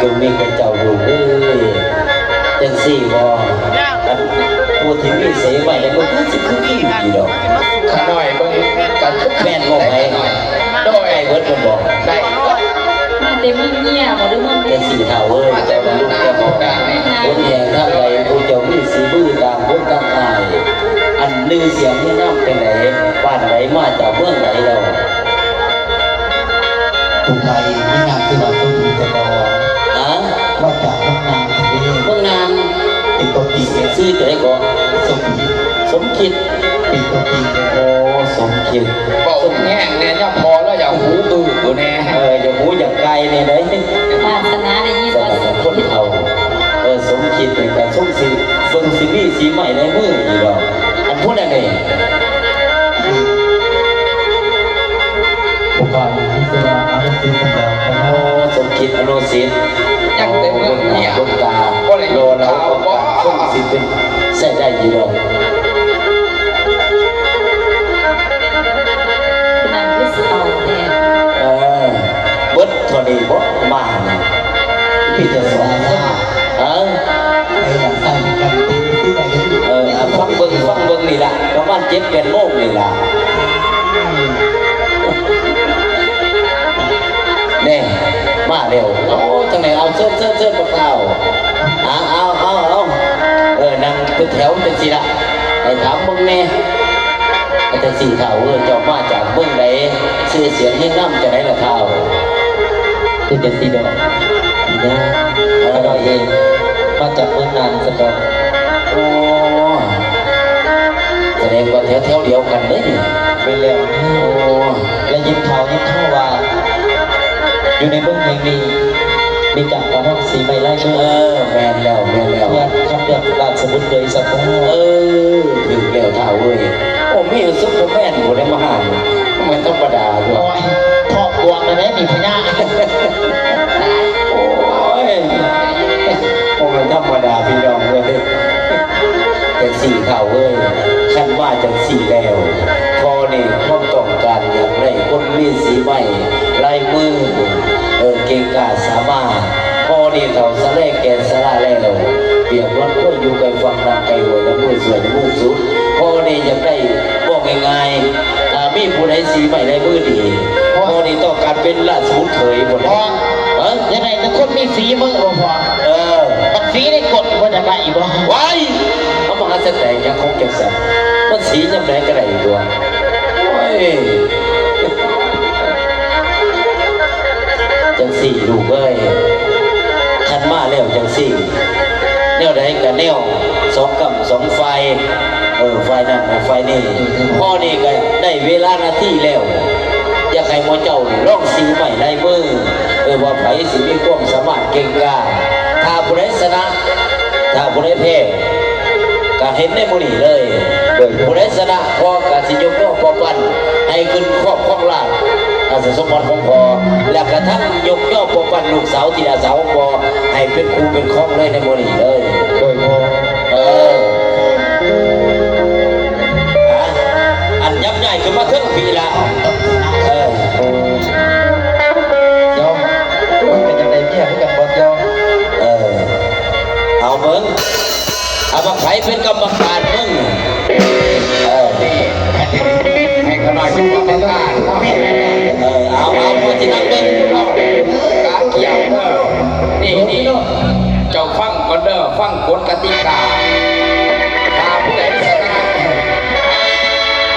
ຈົ່ງມີແກ່ເຈົ້າລູກເອີຍ ຈັ່ງຊີ້ບໍ່? ອັນຜູ້ທີ່ມີເສໄວ້ແລ້ວມັນຄືຊິຄືຄິງຢູ່ດອກ. ຂ້ານ້ອຍເບິ່ງກໍຄືແມ່ນບໍ່ໄຫວ? ໂດຍ ໄດ້ເບິດແມ່ນບໍ່? ໄດ້ ມາແຕ່ເມືອງເຍຍບໍ່ ຫຼືເມືອງ ຈັ່ງຊີ້ທ້າວເອີຍ ເຈົ້າເປັນລູກເຈົ້າບໍ່? ຄົນແຫ່ງທາງໃດ ຜູ້ເຈົ້າມີສີມືຕ່າງຄົນຕ່າງອ້າຍ ອັນໜຶ່ງສຽງມີນາມຈັ່ງໃດ? ບ້ານໃດ ມາຈາກເມືອງໃດແລ້ວ? ຜູ້ໄທມີນາມຊື່ວ່າສົມບູນຈະບອກ. ຮະ? ມາຈາກເມືອງນານເດ້. ເມືອງນານ ເປັນຕົວຈິງ. ຊື່ຈັ່ງໃດເກາະ? ສົມຄິດ. ສົມຄິດ ເປັນຕົວຈິງ. ໂອ້ ສົມຄິດ ເວົ້າແຮງແດ່ ຍາມພໍລາວຢາກຫູອຶຢູ່ແດ່. ເອີ ຢາກຫູຢາກໄກ່ແດ່ໃດ໋. ວາສະໜາໄດ້ຍິນວ່າສົມຄິດ ຄົນເຖົ້າ. ເອີ ສົມຄິດນີ້ກະສົມຊື່ ເບິ່ງຊິມີສີໄມ້ລາຍມືຢູ່ດອກ. ອັນຜູ້ນັ້ນເດ? ຜູ້ຂ້າມີຊື່ວ່າອະນຸສິດ ໂອ້ ສົມຄິດ ອະນຸສິດ ຍັງແຕ່ເມືອງເຍຍ ຄົນຕາ ບໍ່ໄດ້ ໂລລາວ ຄົນຕາ ຄົນຊິເປັນ ໃຊ້ໄດ້ຢູ່ດອກ. ເອີ ເບິດເທົ່ານີ້ບໍ່ ມານີ້ ມີແຕ່ສອງຄົນ. ເອີ ເອີ ຟັງເບິ່ງ ຟັງເບິ່ງນີ້ລະ ປະມານເຈັດແປດໂມງນີ້ລະ. ແນ່ ມາແລ້ວ. ໂອ້ ຈັ່ງໃດ ເອົາ ເຊີນ ເຊີນ ເຊີນ ພວກເຮົາ. ເອົາ ເອົາ ເອົາ ເອີ ນັ່ງເປັນແຖວຈັ່ງຊີ້ລະ ໃຫ້ຖາມເບິ່ງແນ່. ຈັ່ງຊີ້ທ້າວເອີຍ ເຈົ້າມາຈາກເມືອງໃດ? ຊື່ສຽງຮຽງນາມຈັ່ງໃດລະທ້າວ? ຄືຈັ່ງຊີ້ດອກ ພີ່ນາງ ຂ້ານ້ອຍເອງມາຈາກເມືອງນານຊັ້ນດອກ. ໂອ້ ສະແດງວ່າແຖວໆດຽວກັນເດ້ນີ້. ແມ່ນແລ້ວ. ໂອ້ ໄດ້ຍິນຂ່າວຍິນຂ່າວວ່າ ຢູ່ໃນເມືອງແຫ່ງນີ້ ມີການປະລອງສີໄມ້ລາຍມື. ເອີ ແມ່ນແລ້ວ ແມ່ນແລ້ວ. ເພື່ອຄັດເລືອກລາຊະບຸດເຂີຍສະເພາະ. ເອີ ຖືກແລ້ວທ້າວເອີຍ. ໂອ້ ມີຊຸບເປີແມນບໍ່ໄດ້ມາຫາ ບໍ່ແມ່ນທຳມະດາເດ້. ໂອ້ຍ ທອກກວາງແລ້ວເດ້ນີ້ພະຍາ. ໂອ້ຍ ບໍ່ແມ່ນທຳມະດາພີ່ນ້ອງເອີຍ. ຈັ່ງຊີ້ທ້າວເອີຍ ຄັນວ່າຈັ່ງຊີ້ແລ້ວ ພໍ່ນີ້ຄວາມຕ້ອງການຢາກໄດ້ຄົນມີສີໄມ້ລາຍມື ເອີ ເກັ່ງກ້າສາມາດ. ພໍ່ນີ້ເຖົ້າຊະແລແກ່ຊະລາແລ້ວ ປຽບເໝືອນຄວາຍຢູ່ໄກຝັ່ງ ນາງໄກຫ້ວຍ ລະມືສວຍລະມືສຸດ. ພໍ່ນີ້ຢາກໄດ້ ເວົ້າງ່າຍໆ ຖ້າມີຜູ້ໃດສີໄມ້ລາຍມືດີ ພໍ່ນີ້ຕ້ອງການເປັນລາຊະບຸດເຂີຍພຸ້ນ. ພໍ່ ຮະ? ຢາກໄດ້ແຕ່ຄົນມີສີມືບໍ່ພໍ່? ເອີ ບັກສີໃນກົ້ນບໍ່ຢາກໄດ້ບໍ່? ວ້າຍ ເອົາມາຫາສະແຕງຫຍັງຂອງຈັ່ງຊັ້ນ ມັນສີຍາມໃດກະໄດ້ຕົວະ. ໂອ້ຍ ຈັ່ງຊີ້ລູກເອີຍ ຄັນມາແລ້ວຈັ່ງຊີ້ ແນວໃດກະແນວ ສອງກ້ຳສອງຝ່າຍ ເອີ ຝ່າຍນັ້ນກັບຝ່າຍນີ້. ພໍ້ນີ້ກະໄດ້ເວລານາທີແລ້ວ ຢາກໃຫ້ໝູ່ເຈົ້ານີ້ລອງສີໄມ້ລາຍມື ເອີ ວ່າໃຜຊິມີຄວາມສາມາດເກັ່ງກ້າ. ຖ້າຜູ້ໃດຊະນະ ຖ້າຜູ້ໃດແພ້ ກະເຫັນໃນມື້ນີ້ເລີຍ. ໂດຍ ຜູ້ໃດຊະນະພໍ່ກະຊິຍົກຍໍພໍ່ປັ້ນໃຫ້ຂຶ້ນຄອບຄອງລາດ ອາ ສະສົມບັດຂອງພໍ່ ແລະກະທັງຍົກຍໍພໍ່ປັ້ນລູກສາວທິດາສາວຂອງພໍ່ ໃຫ້ເປັນຄູ່ເປັນຄອງເລີຍໃນມື້ນີ້ເລີຍ. ໂດຍພໍ່ ເອີ ອາ ອັນ ຫຍັບຍ້າຍຂຶ້ນມາເທິງພີ້ລະ. ເອີ ດຽວ ເປັນຈັ່ງໃດເມຍຄືກັນບໍ່ດຽວ? ເອີ ເອົາເບິ່ງ ເອົາ ບັກໃຜເປັນກຳມະການມຶງ? ເອີ ນີ້ ໃຫ້ຂ້ານ້ອຍເປັນກຳມະການ. ເອີ ເອົາ ເອົາ ມາຊິນັ່ງເບິ່ງ ເອົາ ການກຽມ. ເອີ ນີ້ ນີ້ ເຈົ້າຟັງກ່ອນເດີ ຟັງກົດກະຕິກາ. ຖ້າຜູ້ໃດຊະນະ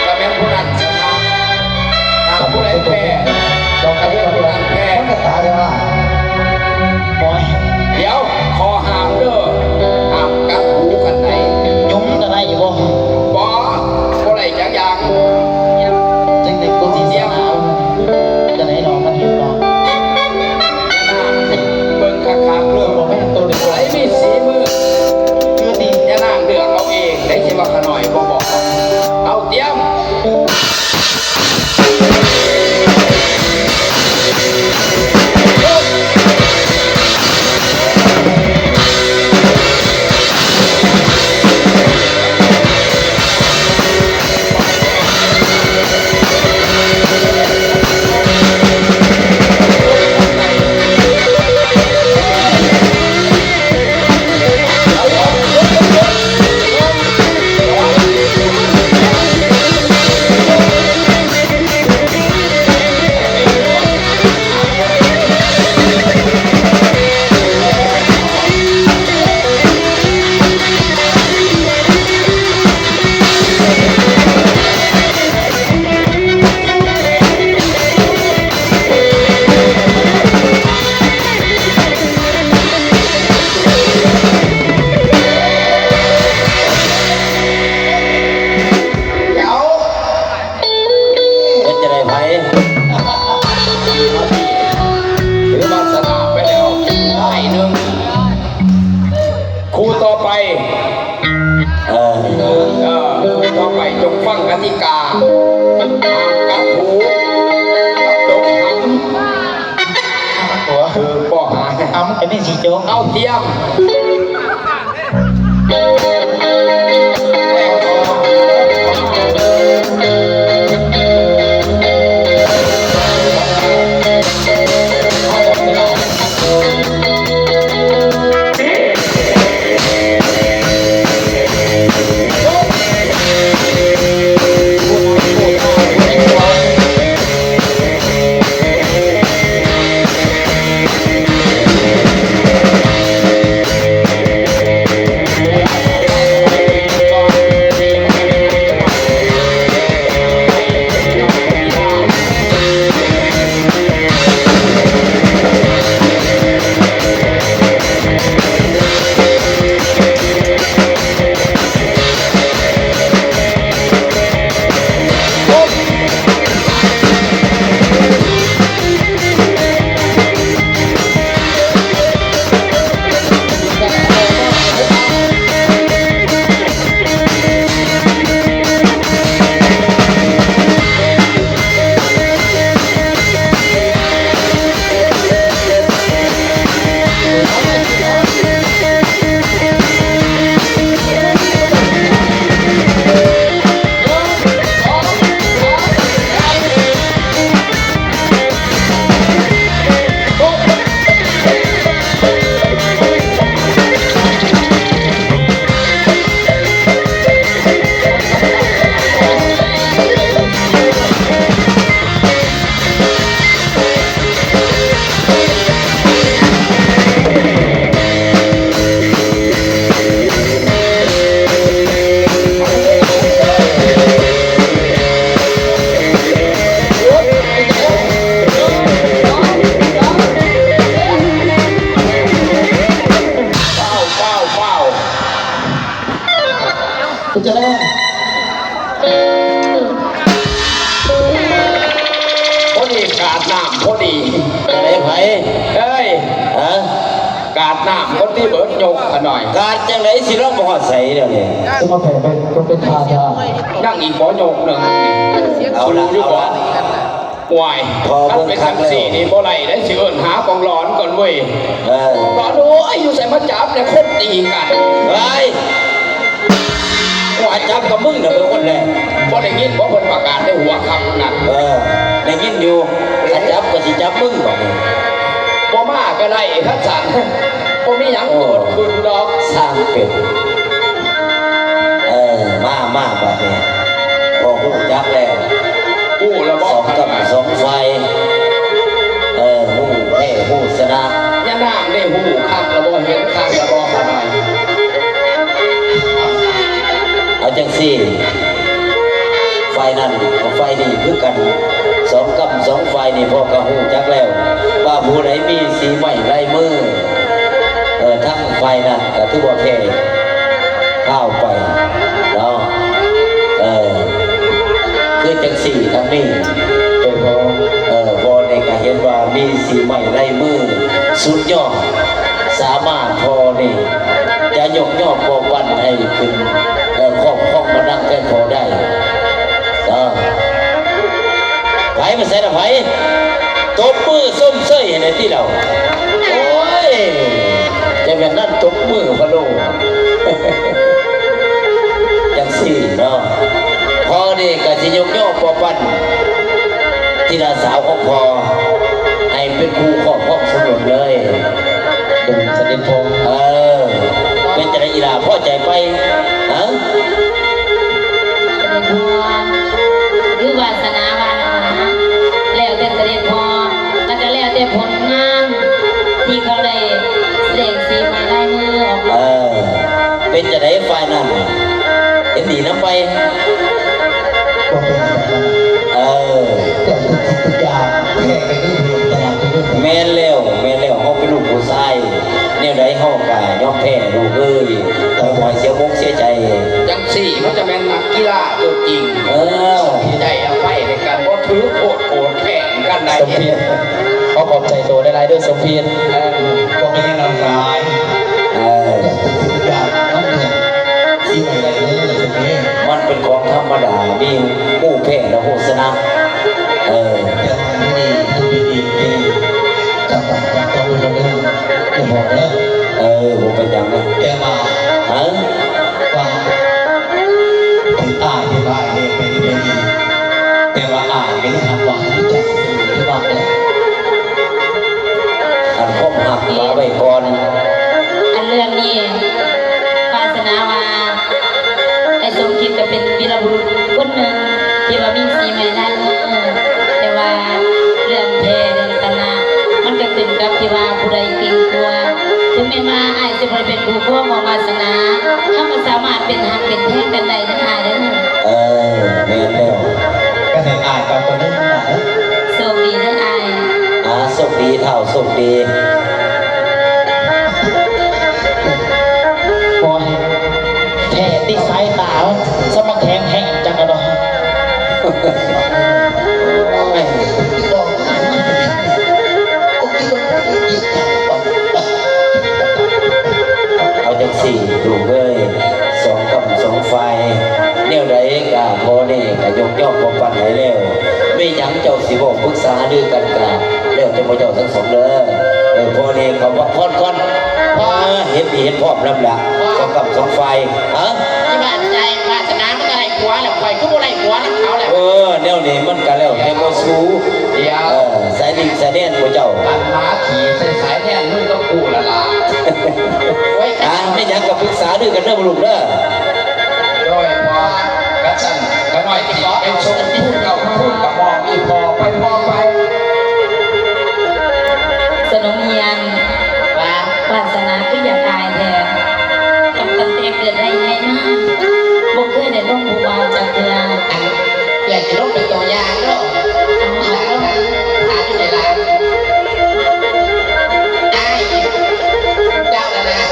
ກະແມ່ນຜູ້ນັ້ນຊະນະ. ຖ້າຜູ້ໃດແພ້ ກະແມ່ນຜູ້ນັ້ນແພ້. ມັນກະຕາຍແລ້ວວ່າ ໂອ້ຍ ດຽວ ຂໍ້ຫ້າມເດີ ຫ້າມກັດຫູກັນໃດ. ຍຸງກະໄດ້ຢູ່ບໍ່? ບໍ່ ບໍ່ໄດ້ຈັກຢ່າງ. ຈັ່ງໃດກູຊິຊະນະ? ເອົາ ຕຽມ. ພໍດີກາດນ້ຳພໍດີ. ຈັ່ງໃດໃຜ? ເອີຍ ຮະ? ກາດນ້ຳຄົນທີ່ເບິດຍົກຂະໜ້ອຍ. ກາດຈັ່ງໃດຊິລອງບໍ່ຮອດໃສດຽວນີ້? ຈະມາແຜ່ໄປ ຕ້ອງເປັນທ່າທາງ. ຍັງອີກບໍ່ຍົກໜຶ່ງ. ເອົາລະ ເອົາລະ. ໂອ້ຍ ພໍເບິ່ງຄັກແລ້ວ. ຄັນເປັນຈັ່ງຊີ້ນີ້ບໍ່ໄດ້ເດ້ ຊິເອີ້ນຫາກອງຫຼອນກ່ອນເວີຍ. ເອີ ຫຼອນເອີຍ ຢູ່ໃສມາຈັບແລ້ວຄົນຕີກັນ. ເອີຍ ວ່າຈັບກັບມຶງນະເປັນຄົນແລກ. ບໍ່ໄດ້ຍິນບໍ່ເພິ່ນປະກາດໃນຫົວຄ່ຳນັ້ນ? ເອີ ໄດ້ຍິນຢູ່. ຄັນຈັບກໍຊິຈັບມຶງບາດນີ້. ບໍ່ມາກໍໄດ້ຄັນຊັ້ນ ບໍ່ມີຫຍັງເກີດຂຶ້ນດອກ. ຊ່າງເປັນ. ເອີ ມາ ມາບາດນີ້ ພໍຮູ້ຈັກແລ້ວ. ຮູ້ແລ້ວບໍ່? ສອງກັບສອງຝ່າຍ ເອີ ຮູ້ແພ້ຮູ້ຊະນະ. ຍານາງໄດ້ຮູ້ຄັກແລ້ວບໍ່? ເຫັນຄັກແລ້ວບໍ່? ຂ້ານ້ອຍ ເອົາຈັ່ງຊີ້ ຝ່າຍນັ້ນກັບຝ່າຍນີ້ຄືກັນ ສອງກັບສອງຝ່າຍນີ້ ພໍ່ກໍຮູ້ຈັກແລ້ວ ວ່າຜູ້ໃດມີສີໄມ້ລາຍມື ເອີ ທັງຝ່າຍນັ້ນກໍຖືວ່າແພ້ ພາວໄປເນາະ. ເອີ ຄືຈັ່ງຊີ້ທາງນີ້ ເອີ ພໍ່ນີ້ກໍເຫັນວ່າມີສີໄມ້ລາຍມືສຸດຍອດ ສາມາດພໍ່ນີ້ຈະຍົກຍໍ້ປໍປັນໃຫ້ຂຶ້ນ ເອີ ຄອບຄອງບັນລັງແທນພໍ່ໄດ້ເນາະ. ໃຜມາໃສ່ລະໃຜ? ຕົບມືຊົມເຊີຍໃຫ້ແດ່ຕິລາວ. ໂອ້ຍ ຈະແມ່ນນັ້ນຕົບມືພະໂລ ຈັ່ງຊີ້ເນາະ. ພໍ່ນີ້ກໍຊິຍົກຍໍ້ປໍປັນທິດາສາວຂອງພໍ່ ໃຫ້ເປັນຄູ່ຄອບຄອງສົມລົດເລີຍ. ເປັນສະເດັດພໍ່. ເອີ ເປັນຈັ່ງໃດອີ່ຫຼ້າ ພໍໃຈໄປ? ຮະ? ສະເດັດພໍ່ ຫຼືວາສະນາວານະ ແລ້ວແຕ່ສະເດັດພໍ່ ແລ້ວກໍແລ້ວແຕ່ຜົນງານທີ່ເຂົາໄດ້ສະແດງສີໄມ້ລາຍມືອອກມາ. ເອີ ເປັນຈັ່ງໃດຝ່າຍນັ້ນ ເຫັນດີນຳໄປ? ກໍເປັນແບບນັ້ນ. ເອີ ແຕ່ທຸກສິ່ງທຸກຢ່າງແພ້ໄປເດີ ແມ່ນແລ້ວ ແມ່ນແລ້ວ ເຮົາເປັນລູກຜູ້ຊາຍ ແນວໃດເຮົາກໍຍອມແພ້ລູກເອີຍ ບໍ່ໃຫ້ເສຍອົກເສຍໃຈ. ຈັ່ງຊີ້ມັນຈະແມ່ນນັກກິລາຕົວຈິງ. ເອີ ທີ່ໄດ້ອະໄພໃຫ້ກັນ ບໍ່ຖືໂຄດໂກດແຄ້ນກັນໄດ້. ສົມພິດ ຂໍຂອບໃຈໂຕຫຼາຍໆເດີສົມພິດ. ເອີ ບໍ່ເປັນຫຍັງຫຼາຍ. ເອີ ທຸກສິ່ງທຸກຢ່າງມັນເປັນສິ່ງໃດໆເດີສົມພິດ ມັນເປັນຂອງທຳມະດາ ມີຜູ້ແພ້ແລະຜູ້ຊະນະ. ເອີ ແຕ່ວ່າຢູ່ນີ້ ຢູ່ດີໆ ເປັນ ຈຳບັດຈຳຕ້ອງເດີ ເດີພໍ່ເດີ. ເພິ່ນເປັນຄູ່ຄອງຂອງວາສະໜາ ເຮົາກໍສາມາດເປັນຮັກເປັນແພງກັນໄດ້ເດີອ້າຍເດີ. ເອີ ແມ່ນແລ້ວ ກໍໃຫ້ອ້າຍກັບຕົວນີ້ນະ. ໂຊກດີເດີອ້າຍ. ອາ ໂຊກດີທ້າວ ໂຊກດີ. ໂອ້ຍ ແທ້ຕິ ສາຍຕາ ສະມາແຂງແຮງຈັງກະດອກ. ເອົາຈັ່ງຊີ້ລູກເອີຍ ສອງກ້ຳສອງຝ່າຍ ແນວໃດກະພໍ່ນີ້ກະຍົກຍ້ອງພໍ່ປັນໃຫ້ແລ້ວ. ມີຫຍັງເຈົ້າຊິເວົ້າປຶກສາຫາລືກັນກະແລ້ວແຕ່ໝູ່ເຈົ້າທັງສອງເດີ. ເອີ ພໍ່ນີ້ເຂົ້າພັກຜ່ອນກ່ອນ ເຫັນດີເຫັນພ້ອມນຳລະ ສອງກ້ຳສອງຝ່າຍ. ຮະ? ອີ່ບ້ານໃຈ ວາສະໜາມັນກໍໄດ້ຜົວແລ້ວ ຂ້ອຍຄືບໍ່ໄດ້ຜົວນຳເຂົາແລ້ວ. ເອີ ແນວນີ້ມັນກໍແລ້ວແຕ່ໝູ່ສູ. ດຽວ ເອີ ສາຍດິນສາຍແດນໝູ່ເຈົ້າ ອັນໝາຂີ່ໃສ່ສາຍແດນມຶງກັບກູລະລະ. ໂອ້ຍ ອາ ມີຫຍັງກໍປຶກສາລືກັນເດີລູກເດີ. ໂດຍພໍ່ ກະຊັ້ນ ຂະນ້ອຍຊິເປັນສົມຄູນເກົ່າຄູນກະໝອກອີ່ພໍ່ໄປພໍ່ໄປ. ສະໜົງຮຽນ ວ່າ ວາສະໜາຄືຢາກອາຍແທ້ ຕັ້ງແຕ່ເກີດໄດ້ໃຫຍ່ມາ ບໍ່ເຄີຍໄດ້ລົງພູບາຈັກເທື່ອ. ອັນ ເອື້ອຍຊິລົງເປັນຕົວຢ່າງເດີ. ເອົາ ເອົາ ເອົາ ອາຍຢູ່ໃນລານ ອາຍ ເຈົ້ານັ້ນນະ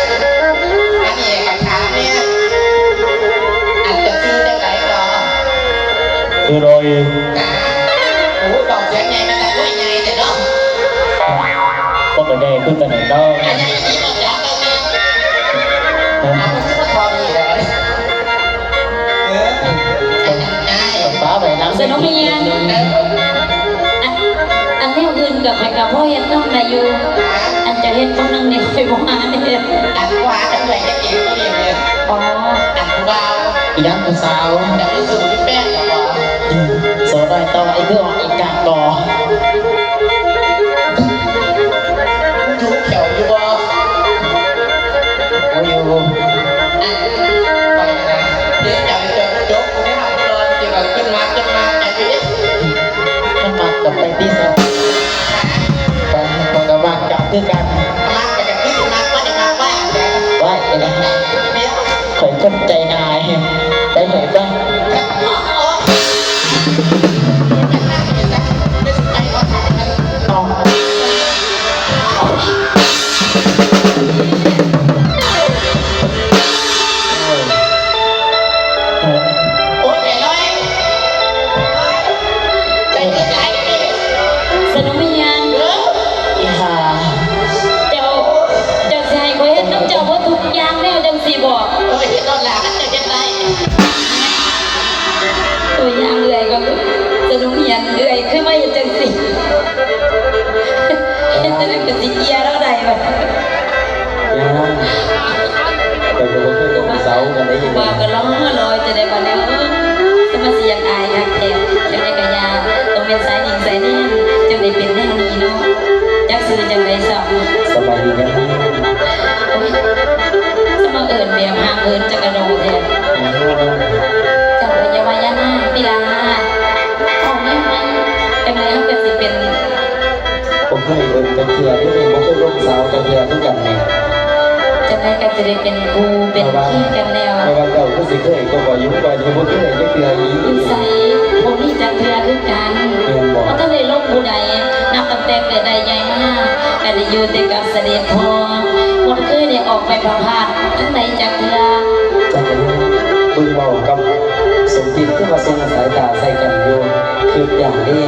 ອັນນີ້ຂ້ອຍຖາມແດ່ ອັນເຈົ້າຊື່ຈັ່ງໃດເນາະ? ຊື່ດອຍ. ໂອ້ຍ ເວົ້າສຽງໃຫຍ່ແມ່ນຕາໂກຍໃຫຍ່ແທ້ເນາະ. ບໍ່ກະແດ່ຄືກັນເນາະ. ອັນນີ້ບໍ່ຈັກເລີຍ ຮະ? ອັນນີ້ບໍ່ພໍດີແລ້ວ. ເອີ ປ້າໄປນຳ ສະໜົງຮຽນ ອັນ ອັນແນວອື່ນກໍຂ້ອຍກໍພໍເຮັດນຳໄດ້ຢູ່ ອັນຈະເຮັດຄົນໜຶ່ງນີ້ຂ້ອຍບໍ່ຫາເຮັດ. ອັນວ່າຈັ່ງໃດກໍເອງຕົວເອງເລີຍ. ອໍ ອັນຜູ້ບ່າວ ອີຫຍັງຜູ້ສາວ ຈະໄປສູ້ທີ່ແປດກໍບໍ່ ໂສດອຍຕໍ່ ອີກຄືອອກອີກກາກບໍ່. ຢູ່ແຖວຢູ່ບໍ່? ບໍ່ຢູ່. ອັນ ຂ້ອຍນະ ເດ ເຈົ້າຈົບ ຈົບ ບໍ່ໄດ້ຮັບດອນ ຊິວ່າຂຶ້ນມາ ຂຶ້ນມາ ຈັກເດ ມັນມັກກັບໄປຕິຊະ. ຂ້ອຍ ຂ້ອຍກໍມັກກັບຄືກັນ. ມັກກໍຈະຄືຊິມັກ ບໍ່ໄດ້ມັກວ່າ ໄວ້ ເດ ຂ້ອຍຄົນໃຈງ່າຍ ໄປເຖາະໄປ. ສະໜຸກມີຫຍັງ? ອີ່ຫ່າ ເຈົ້າ ເຈົ້າຊິໃຫ້ຂ້ອຍເຮັດນຳເຈົ້າເບິດທຸກຢ່າງແນວຈັ່ງຊີ້ບໍ? ເອີ ເຮັດໂລດຫຼ້າ ຄັນເຈົ້າເຮັດໄດ້. ຕົວຢ່າງເອື້ອຍກໍຄື ສະໜຸກຮຽນເອື້ອຍຄືມາເຮັດຈັ່ງຊີ້ ເຮັດຈັ່ງໃດກໍຊິເກ່ຍລາວໄດ້ບັດ. ຍັງ ຂ້ອຍກໍບໍ່ເຄີຍລົມເຊົາກັນໄດ້. ວ່າກໍລໍລໍຈະໄດ້ບັດແລ້ວ ສະມາຊິຢາກອາຍຄັກແທ້. ຈັ່ງໃດກໍຢ່າ ຕ້ອງແມ່ນສາຍດິນສາຍແດນ ຈັ່ງໄດ້ເປັນແນວນີ້ເນາະ. ຈັກຊື່ຈັ່ງໃດຊ້ຳ? ສະບາຍດີນະ. ໂອ້ຍ ສະມາເອີ້ນແບບຫ່າງເຫີນຈັກກະໂດແທ້. ເຈົ້າກໍຢ່າວ່າຢ່ານາງຕິລາ ເວົ້າແນວໃໝ່ ຈັ່ງໃດເຮົາກໍຊິເປັນ ບໍ່ເຄີຍເບິ່ງຈັກເທື່ອເດ້ ບໍ່ເຄີຍລົມເຊົາຈັກເທື່ອຄືກັນແໝ່. ຈັ່ງໃດກໍຊິໄດ້ເປັນຄູ່ເປັນຄຽງກັນແລ້ວ. ແຕ່ວ່າເຈົ້າຄືຊິເຄີຍກວ່າຂ້ອຍຢູ່ ຂ້ອຍນີ້ບໍ່ເຄີຍຈັກເທື່ອອີກ. ຢູ່ໃສ ບໍ່ມີຈັກເທື່ອຄືກັນ. ແມ່ນບໍ່? ບໍ່ທັນໄດ້ລົມຜູ້ໃດ ນັບຕັ້ງແຕ່ເກີດໄດ້ໃຫຍ່ມາ ກໍໄດ້ຢູ່ແຕ່ກັບສະເດັດພໍ່ ບໍ່ເຄີຍໄດ້ອອກໄປພະພາດທາງໃດຈັກເທື່ອ. ຈັກເບິ່ງເວົ້າກັບສົມຈິດ ຄືວ່າສົ່ງສາຍຕາໃສ່ກັນຢູ່. ຄິດຢ່າງນີ້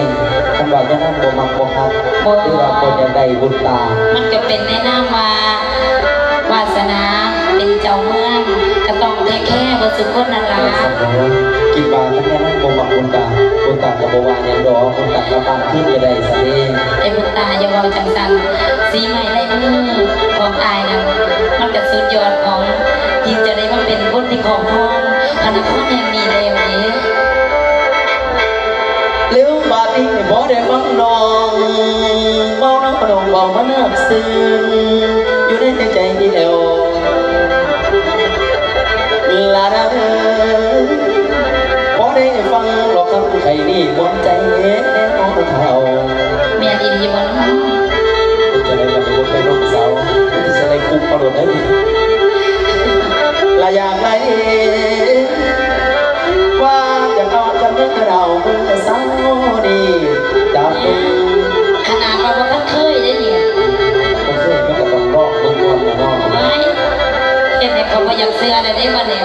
ຄັນວ່າຍານາງບໍ່ມັກບໍ່ຮັກ ບໍ່ ຫຼືວ່າບໍ່ຢາກໄດ້ບຸນຕາ ມັນກໍເປັນໃນນາມວ່າ ວາສະໜາເປັນເຈົ້າເມືອງ ກໍຕ້ອງເທກແຄເບິດສູ່ຄົນນັ້ນລະ. ຄິດວ່າຄັນຍານາງບໍ່ມັກບຸນຕາ ບຸນຕາກໍບໍ່ວ່າຫຍັງດອກ ບຸນຕາກັບບ້ານຄືນກໍໄດ້ຊັ້ນເດ້. ແຕ່ບຸນຕາຢ່າເວົ້າຈັ່ງຊັ້ນ ສີໄມ້ລາຍມືຂອງອ້າຍນັ້ນ ມັນກໍສຸດຍອດຂອງທີ່ຈະໄດ້ມາເປັນຄົນທີ່ຄອບຄອງພະນະຄອນແຫ່ງນີ້ແລ້ວເດ້. ແລ້ວບາດນີ້ພໍໄດ້ຟັງນ້ອງເວົ້ານຳ ນ້ອງເວົ້າມາເນີບຊື່ນຢູ່ໃນໃຈແລ້ວ ຫຼານເອີຍ ພໍໄດ້ຟັງລອກຄຳໄຂ້ນີ້ມ່ວນໃຈແດ່ນ້ອງເຖົ້າ. ແມ່ນອີ່ຫຼີບໍ່ເນາະ? ເປັນຈັ່ງໃດບັດນີ້ ບໍ່ເຄີຍລົມເຊົາ ເປັນຈັ່ງໃດ ຄຸກມາໂດນໄດ້ນີ້ ລະຢາກໄດ້ ວ່າຈະເອົາຄັນເມື່ອເຮົາມື້ເຊົ້ານີ້ ຈະເປັນ ຂະໜາດວ່າບໍ່ທັນເຄີຍເດ້ນີ້ ບໍ່ເຄີຍ ມັນກໍຕ້ອງລອງເບິ່ງກ່ອນລະເນາະ ເຮັດໃຫ້ເຂົາບໍ່ຢາກເຊື່ອແລ້ວເດ້ບັດນີ້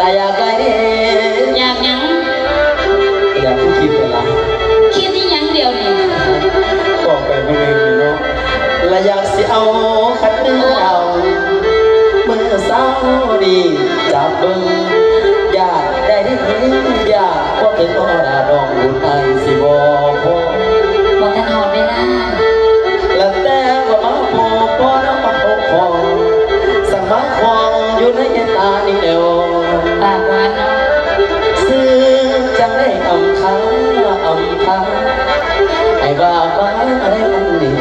ລະຢາກໄດ້ ຢາກຫຍັງ? ຢາກຄືຄິດຫັ້ນລະ ຄິດອີ່ຫຍັງດຽວນີ້? ບອກໄປມື້ໜຶ່ງນີ້ເນາະ ລະຢາກຊິເອົາຄັນເມື່ອເຮົາ ມື້ເຊົ້ານີ້ຈັບເບິ່ງ ຢາກໄດ້ເດ ຢາກບໍ່ເປັນອໍດາດອງບຸນອ້າຍຊິບໍ່ພໍ ບໍ່ທັນຮອດເວລາ ລະແຕ່ວ່າມາພໍພໍນຳມາພໍພໍ ສັ່ງມາຂອງຢູ່ໃນຕານີ້ແລ້ວ ປາກຫວານເນາະ ຊື່ຈັ່ງໃດອຳຄາ ອຳ ພາ ໃຫ້ວ່າມາໃນມື້ນີ້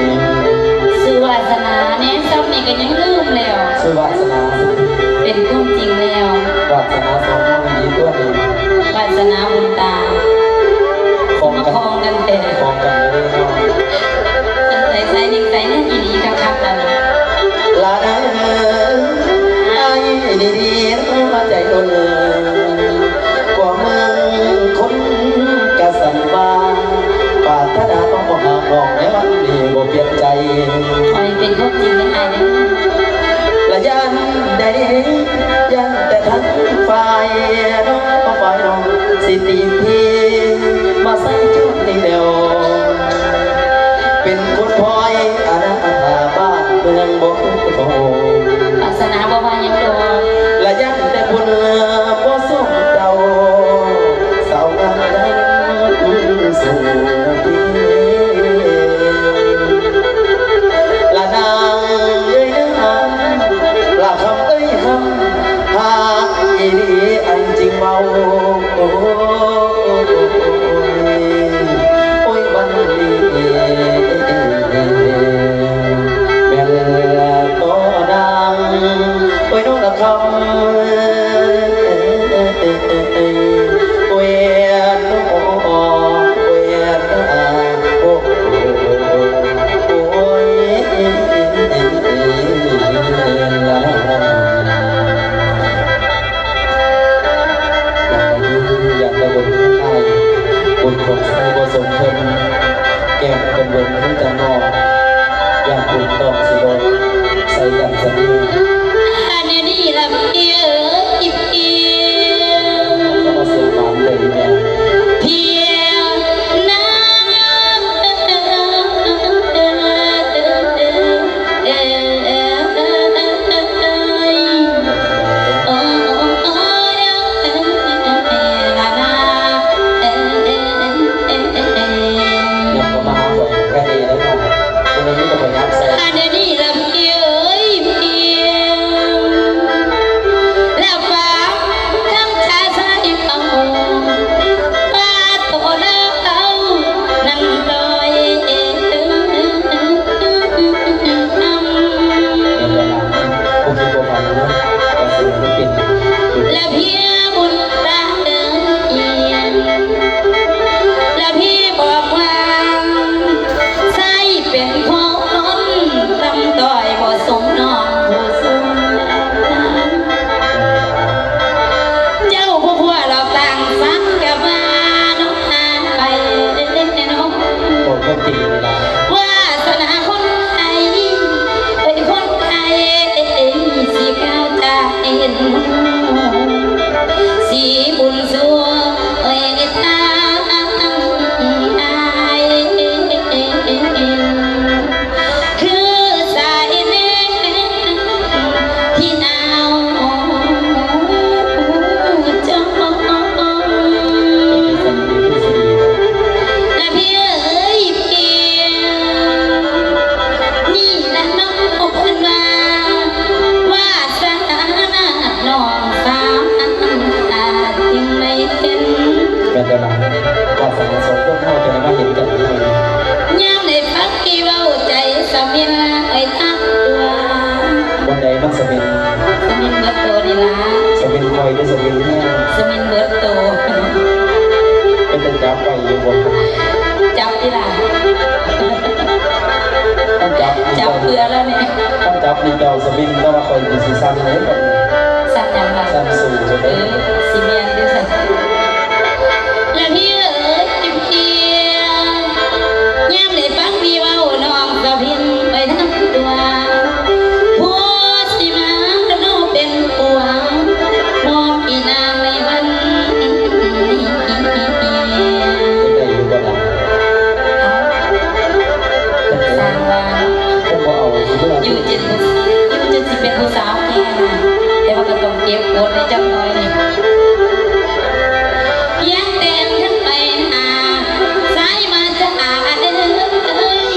ຊື່ວາສະໜາແດ່ ຊ່ຳນີ້ກໍຍັງລືມແລ້ວ ຊື່ວາສະໜາ ເປັນຄວາມຈິງແລ້ວ ວາສະໜາສອງເຮົາດີຕົວະນີ້ ວາສະໜາບຸນຕາ ຂອງກັນ ມາຄອງກັນແທ້ ຄອງກັນເລີຍເນາະ ເປັນໃສໃສນິງໃສແນວອີ່ຫຼີຄັກໆ ອັນນີ້ ລານາເອີຍ ອ້າຍດີໆ ເອີ ໃຈລົ້ນເອີຍ ກວ່າເມືອງຄົນກະສັນວ່າ ປາດຖະໜາຕ້ອງບໍ່ຫານ້ອງໃນວັນນີ້ບໍ່ປ່ຽນໃຈ ຂໍໃຫ້ເປັນຄວາມຈິງເດີອ້າຍເດີ ລະຢ້ານໃດ ຢ້ານແຕ່ທັງຝ່າຍນ້ອງ ຝ່າຍນ້ອງຊິຕີພີມາໃສ່ຈຸດນີ້ແລ້ວ ເປັນຄົນພອຍອະນາຖາບ້ານເມືອງບໍ່ຄືເຂົາ ວາສະໜາບໍ່ວ່າຫຍັງດອກ ລະຢ້ານແຕ່ບຸນບໍ່ສົມເຈົ້າ ສາວງາມດຳສູງ ລະນາງເອີຍນາງ ລະຄຳເອີຍຄຳ ຫາກອີ່ຫຼີອັນຈິງເວົ້າ ໂອ້ຍ ໂອ້ຍ ວັນນີ້ ແມ່ນຕໍ່ນາງ ໂອ້ຍ ນ້ອງລະຄຳ ໂອ້ຍ ໂອ້ຍ ໂອ້ຍ ໂອ້ຍ ຢາກໄດ້ບຸນ ຢາກໄດ້ບຸນ ອ້າຍ ບຸນຂອງໃສ່ບໍ່ສົມເພິ່ນ ແກ້ມເພິ່ນເບິ່ງຄືກັນເນາະ ຢ້ານບຸນຕ້ອງຊິບໍ່ໃສ່ກັນຊະນີ້ ອັນນີ້ລະເພຍເອີຍເພຍ ເພຍນາງ ອັນນີ້ລະເພຍເອີຍເພຍ ຈັບເພື່ອແລ້ວນີ້ ຄັນຈັບນີ້ເຈົ້າສະວິງ ແຕ່ວ່າຂ້ອຍນີ້ຊິສັ່ນເດ້ບັດນີ້ ສັ່ນຫຍັງລະ? ສັ່ນສູ້ເດ້ ເອີ ຊິແມ່ນເດ້ຊັ້ນ ລະພີ່ເອີຍ ພີ່ ຍາມໄດ້ຟັງພີ່ເວົ້າ ນ້ອງສະວິງໄປນຳຕົວ ຜູ້ຊິມາໂນເປັນຜົວ ມອບອີນາງໃນວັນນີ້ ເປັນໄດ້ຢູ່ບໍ່ລະ? ເອົ້າ ຊ່າງວ່າ ເພິ່ນບໍ່ເອົາຊິເມືອ ຢູ່ຈົນ ຢູ່ຈົນຊິເປັນຜູ້ສາວແກ່ນະ ແຕ່ວ່າກໍຕ້ອງເກັບກົດໄວ້ຈັກໜ່ອຍນີ້ ພຽງແຕ່ເດີນໄປຫາ ສາຍວາຈາເອີຍ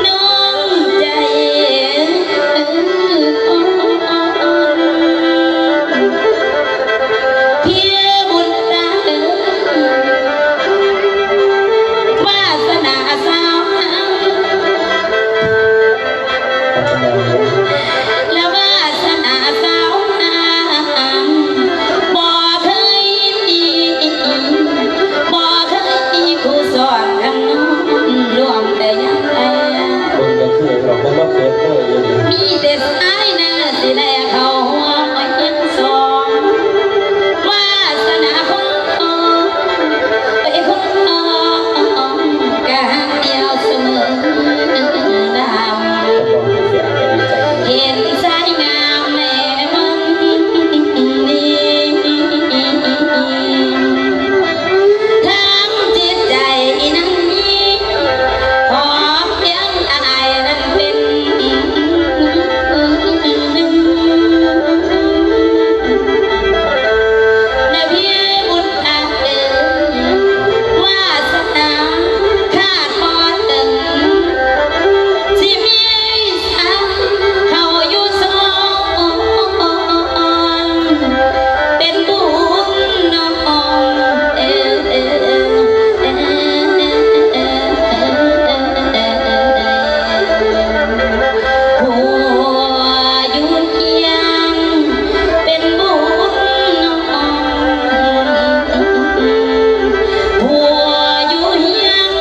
ນ້ອງໃຈ ເພຍບຸນຕາເອີຍ ວາສະໜາສາວງາມ ລະວາສະໜາສາວງາມ ບໍ່ເຄີຍມີ ບໍ່ເຄີຍມີຄູ່ສອນ ຄັນນ້ອງລວມແຕ່ຍາມໃດ ເບິ່ງກໍຄືເຂົາບໍ່ມາເກີດເລີຍ ມີແຕ່ຊາຍໜ້າຊິແລເຂົ້າຮ່ວມຮຽງສອງ ວາສະໜາຄົນນ້ອງ ເອີຍ ຄົນນ້ອງກະຮັກດຽວສະເໝີດຳ ເຫັນຊາຍງາມແນມນີ້ ທາງຈິດໃຈນາງນີ້ ຂອພຽງອ້າຍນັ້ນເປັນໜຶ່ງ ນະເພຍບຸນຕາເອີຍ ວາສະໜາຂາດບໍ່ເຖິງ ຊິມີ ເຮົາຢູ່ສອງ ເປັນບຸນນ້ອງເອີຍ ຜົວຢູ່ຄຽງ ເປັນບຸນນ້ອງ ຜົວຢູ່ຄຽງ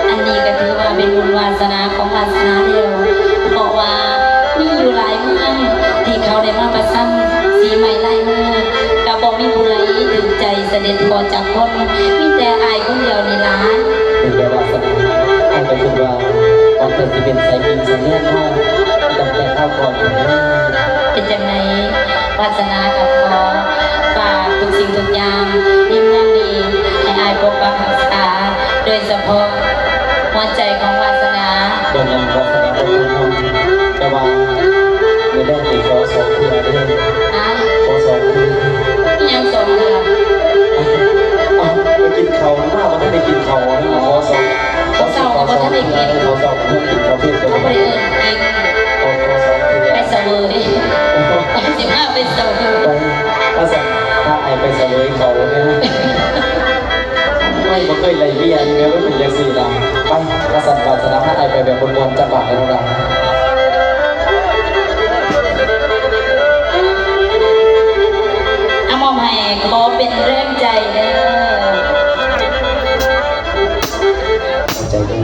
ອັນນີ້ກໍຖືວ່າເປັນບຸນວາສະໜາຂອງວາສະໜາແລ້ວ ເພາະວ່າມີຢູ່ຫຼາຍເມືອງທີ່ເຂົາໄດ້ມາປະຊັນສີໄມ້ລາຍມື ກໍບໍ່ມີຜູ້ໃດຖືກໃຈສະເດັດພໍ່ຈັກຄົນ ມີແຕ່ອ້າຍຄົນດຽວນີ້ລະ ເປັນແຕ່ວາສະໜາ ອ້າຍກໍຄິດວ່າມັນກໍຊິເປັນສາຍຍິງສາຍແນນເຮົາ ຕັ້ງແຕ່ຄາວກ່ອນພຸ້ນເດ້. ເປັນຈັ່ງໃດ ວາສະໜາກໍຂໍຝາກທຸກສິ່ງທຸກຢ່າງໃນເມືອງນີ້ໃຫ້ອ້າຍປົກປັກຮັກສາ ໂດຍສະເພາະຫົວໃຈຂອງວາສະໜາ. ເປັນຫຍັງວາສະໜາບໍ່ເຄີຍນອນ ແຕ່ວ່າມື້ແລງນີ້ຂໍສອງເທື່ອເດີ້. ຮະ? ຂໍສອງເທື່ອ. ອີຫຍັງສອງເທື່ອ? ເອົ້າ ໄປກິນເຂົ້າມາ ບໍ່ທັນໄດ້ກິນເຂົ້າ ຂໍສອງ ເຂົ້າເຊົ້າກໍບໍ່ທັນໄດ້ກິນ ເຂົ້າເຊົ້າກໍບໍ່ກິນ ເຂົ້າທ່ຽງກໍບໍ່ໄດ້ກິນ ຂໍ ຂໍສອງເທື່ອ ໄປສະເຫວີຍ ຊິພາໄປສະເຫວີຍ ໄປ ວ່າຊັ້ນ ພາອ້າຍໄປສະເຫວີຍເຂົ້າແດ່. ໂອ້ຍ ບໍ່ເຄີຍໄດ້ເມຍນີ້ແມ່ນ ມັນເປັນຈັ່ງຊີ້ລະ. ໄປ ວ່າຊັ້ນ ວາສະໜາພາອ້າຍໄປແບບມ່ວນໆ ຈັກບາດເດີ້ລະ. ອາ ມອບໃຫ້ ຂໍເປັນແຮງໃຈເດີ້. ຂອບໃຈເດີ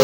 ້. ເ